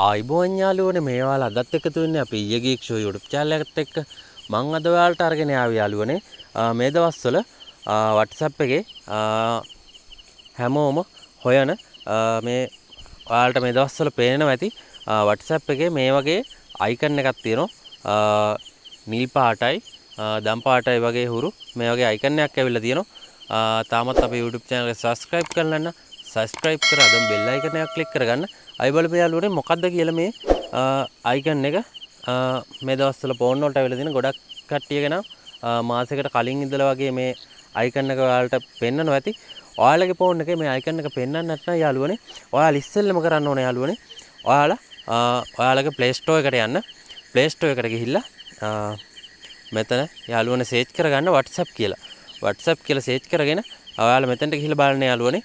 ආයිබෝන් යාළුවනේ, මේ ඔයාලා අදත් එකතු වෙන්නේ අපේ ඊයේ ගීක් ෂෝ YouTube channel එකත් එක්ක. මං අද ඔයාලට අරගෙන ආවේ යාළුවනේ, මේ දවස්වල WhatsApp එකේ හැමෝම හොයන, මේ ඔයාලට මේ දවස්වල පේනවා ඇති, WhatsApp එකේ මේ වගේ අයිකන් එකක් තියෙනවා. නිල් පාටයි, දම් පාටයි වගේ හුරු මේ වගේ අයිකන් එකක් ඇවිල්ලා තියෙනවා. තාමත් අපේ YouTube channel එක subscribe කරලා නැත්නම් subscribe කරලා අදම bell icon එකක් click කරගන්න. අය බලපු යාළුවනේ මොකද්ද කියලා මේ අයිකන් එක, මේ දවස්වල ෆෝන් වලට ඇවිල්ලා තියෙන ගොඩක් කට්ටිය ගැන, මාසෙකට කලින් ඉඳලා වගේ මේ අයිකන් එක ඔයාලට පෙන්නනවා ඇති. ඔයාලගේ ෆෝන් එකේ මේ අයිකන් එක පෙන්වන්න නැත්නම් යාළුවනේ, ඔයාලා ඉස්සෙල්ලම කරන්න ඕනේ යාළුවනේ, ඔයාලගේ Play Store එකට යන්න. Play Store එකට ගිහිල්ලා, මෙතන යාළුවනේ සර්ච් කරගන්න WhatsApp කියලා. WhatsApp කියලා සර්ච් කරගෙන ඔයාලා මෙතනට ගිහිල්ලා බලන්න යාළුවනේ,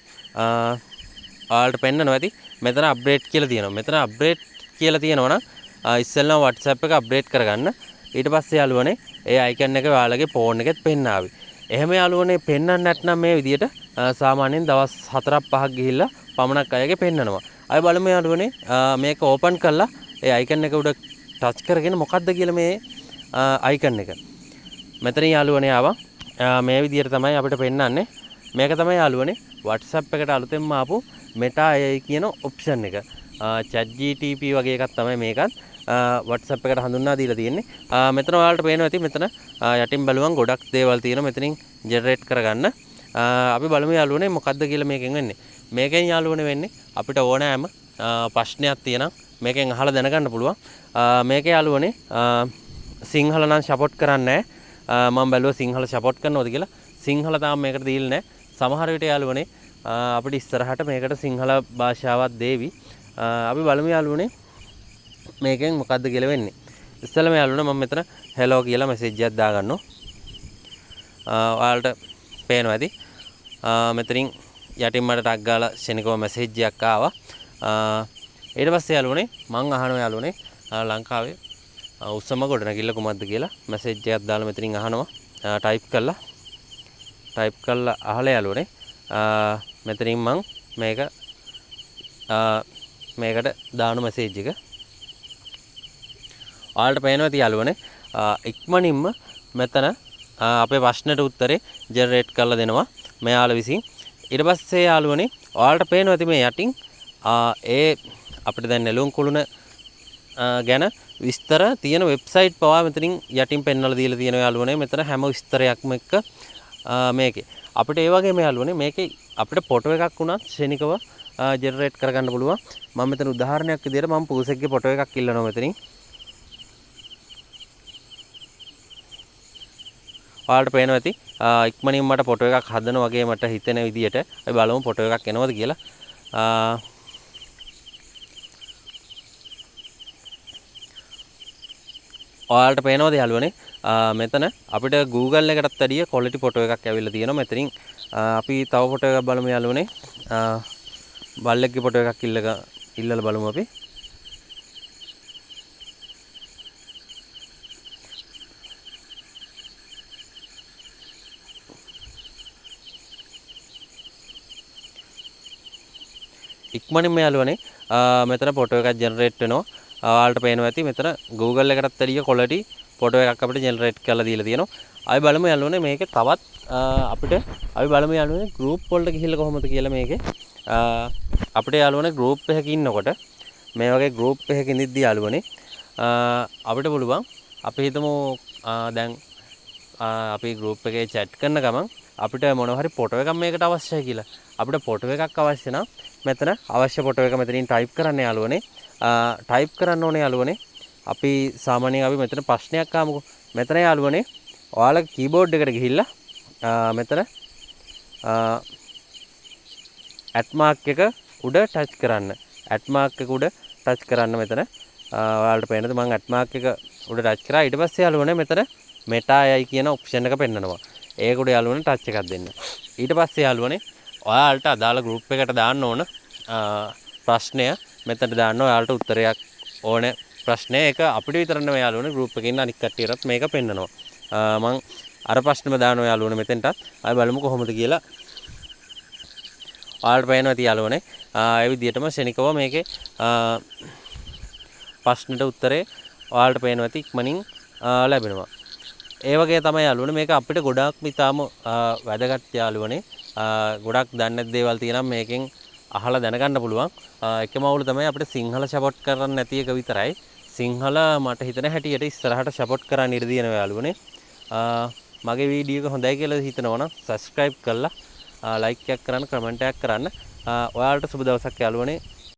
ඔයාලට පෙන්නනවා ඇති මෙතන අප්ඩේට් කියලා තියෙනවා. මෙතන අප්ඩේට් කියලා තියෙනවා නම්, ඉස්සෙල්ලාම WhatsApp එක අප්ඩේට් කරගන්න. ඊට පස්සේ යාළුවනේ ඒ අයිකන් එක ඔයාලගේ ෆෝන් එකෙත් පෙන්නාවි. එහෙම යාළුවනේ පෙන්වන්න නැත්නම් මේ විදියට, සාමාන්‍යයෙන් දවස් 4ක් 5ක් ගිහිල්ලා පමණක් අයගේ පෙන්නනවා. අය බලමු යාළුවනේ, මේක ඕපන් කරලා ඒ අයිකන් එක උඩ ටච් කරගෙන මොකද්ද කියලා මේ අයිකන් එක. මෙතන යාළුවනේ ආවා. මේ විදියට තමයි අපිට පෙන්වන්නේ. මේක තමයි යාළුවනේ WhatsApp එකට අලුතෙන්ම ආපු Meta AI කියන ඔප්ෂන් එක. Chat GTP වගේ එකක් තමයි මේකත්. WhatsApp එකට හඳුන්වා දීලා තියෙන්නේ. මෙතන ඔයාලට පේනවා ඇති මෙතන, යටින් බලුවම් ගොඩක් දේවල් තියෙනවා මෙතනින් ජෙනරේට් කරගන්න. අපි බලමු යාළුවනේ මොකද්ද කියලා මේකෙන් වෙන්නේ. මේකෙන් යාළුවනේ වෙන්නේ අපිට ඕනෑම ප්‍රශ්නයක් තියෙනම් මේකෙන් අහලා දැනගන්න පුළුවන්. මේක යාළුවනේ, සිංහල නම් සපෝට් කරන්නේ නැහැ. මම බැලුවා සිංහල සපෝට් කරනවද කියලා. සිංහල තාම මේකට දීලා නැහැ. සමහර විට යාළුවනේ, අපිට ඉස්සරහට මේකට සිංහල භාෂාවක් දේවි. අපි බලමු යාළුවනේ මේකෙන් මොකද්ද කියලා වෙන්නේ. ඉස්සෙල්ලාම යාළුවනේ මම මෙතන hello කියලා මැසේජ් එකක් දාගන්නවා. ඔයාලට පේනවා ඇති. මෙතනින් යටින් මට ටග් ගාලා ක්ෂණිකව මැසේජ් එකක් ආවා. ඊට පස්සේ යාළුවනේ මං අහනවා යාළුවනේ, ලංකාවේ, උස්සම ගොඩනැගිල්ල කුමක්ද කියලා මැසේජ් එකක් දාලා මෙතනින් අහනවා. ටයිප් කරලා, ටයිප් කරලා අහලා යාළුවනේ, මෙතනින් මං මේකට දාන මැසේජ් එක ඔයාලට පේනවා ඇති යාළුවනේ, ඉක්මනින්ම මෙතන, අපේ ප්‍රශ්නෙට උත්තරේ ජෙනරේට් කරලා දෙනවා මෙයාලා විසින්. ඊට පස්සේ යාළුවනේ ඔයාලට පේනවා ඇති මේ යටින්, ඒ අපිට දැන් නෙළුම් කුළුණ, ගැන විස්තර තියෙන වෙබ්සයිට් පවා මෙතනින් යටින් පෙන්වලා දීලා තියෙනවා යාළුවනේ. මෙතන හැම විස්තරයක්ම එක්ක, මේකේ අපිට ඒ වගේම යාළුවනේ මේකේ අපිට ෆොටෝ එකක් වුණත් ක්ෂණිකව, ජෙනරේට් කරගන්න පුළුවන්. මම මෙතන උදාහරණයක් විදියට මම පූසෙක්ගේ ෆොටෝ එකක් ඉල්ලනවා මෙතනින්. ඔයාලට පේනවා ඇති, ඉක්මනින් මට ෆොටෝ එකක් හදන වගේ මට හිතෙන විදියට අපි බලමු ෆොටෝ එකක් එනවද කියලා. ඔයාලට පේනවද යාළුවනේ, මෙතන අපිට Google එකටත් වැඩිය ක්වොලිටි ෆොටෝ එකක් ඇවිල්ලා තියෙනවා. මෙතනින්, අපි තව ෆොටෝ එකක් බලමු යාළුවනේ. බල්ලෙක්ගේ ෆොටෝ එකක් ඉල්ලලා බලමු අපි. ඉක්මනින්ම යාළුවනේ, මෙතන ෆොටෝ එකක් ජෙනරේට් වෙනවා. ඔයාලට පේනවා ඇති මෙතන Google එකටත් වැඩිය ක්වොලිටි ෆොටෝ එකක් අපිට ජෙනරේට් කරලා දීලා තියෙනවා. අපි බලමු යාළුවනේ මේකේ තවත්, අපිට අපි බලමු යාළුවනේ ගෲප් වලට ගිහිල්ලා කොහොමද කියලා මේකේ. අපිට යාළුවනේ ගෲප් එකක ඉන්නකොට මේ වගේ ගෲප් එකක ඉඳිද්දි යාළුවනේ, අපිට පුළුවන් අපි හිතමු, දැන්, අපි ගෲප් එකේ චැට් කරන ගමන් අපිට මොනවා හරි ෆොටෝ එකක් මේකට අවශ්‍යයි කියලා. අපිට ෆොටෝ එකක් අවශ්‍ය නම් මෙතන අවශ්‍ය ෆොටෝ එක මෙතනින් ටයිප් කරන්න යාළුවනේ. ටයිප් කරන්න ඕනේ යාළුවනේ. අපි සාමාන්‍යයෙන් අපි මෙතන ප්‍රශ්නයක් ආමුකෝ. මෙතන යාළුවනේ ඔයාලගේ කීබෝඩ් එකට ගිහිල්ලා, මෙතන, ඇට් මාක් එක උඩ ටච් කරන්න. ඇට් මාක් එක උඩ ටච් කරන්න මෙතන. ඔයාලට පේනද මං ඇට් මාක් එක උඩ ටච් කරා. ඊට පස්සේ යාළුවනේ මෙතන Meta AI කියන ඔප්ෂන් එක පෙන්නනවා. ඒක උඩ යාළුවනේ ටච් එකක් දෙන්න. ඊට පස්සේ යාළුවනේ ඔයාලට අදාළ ගෲප් එකට දාන්න ඕන, ප්‍රශ්නය මෙතනට දාන්න. ඔයාලට උත්තරයක් ඕන ප්‍රශ්නය. ඒක අපිට විතර නෙවෙයි යාළුවනේ ගෲප් එකේ ඉන්න අනික් කට්ටියටත් මේක පෙන්නනවා. මං අර ප්‍රශ්නෙම දානවා යාළුවනේ මෙතෙන්ටත්. අපි බලමු කොහොමද කියලා. ඔයාලට පේනවා ඇති යාළුවනේ. ඒ විදිහටම ක්ෂණිකව මේකේ, ප්‍රශ්නෙට උත්තරේ ඔයාලට පේනවා ඇති ඉක්මනින් ලැබෙනවා. ඒ වගේ තමයි යාළුවනේ මේක අපිට ගොඩාක්ම ඉතාම වැදගත් යාළුවනේ. ගොඩක් දන්නේ නැති දේවල් තියෙනවා මේකෙන් අහලා දැනගන්න පුළුවන්. එකම අවුල තමයි අපිට සිංහල සපෝට් කරන්න නැති එක විතරයි. සිංහල මට හිතෙන හැටියට ඉස්සරහට සපෝට් කරන්න ඉඩ තියෙනවා යාළුවනේ. මගේ වීඩියෝ එක හොඳයි කියලා හිතනවා නම් සබ්ස්ක්‍රයිබ් කරලා ලයික් එකක් කරන්න, කමෙන්ට් එකක් කරන්න. ඔයාලට සුබ දවසක් යාළුවනේ.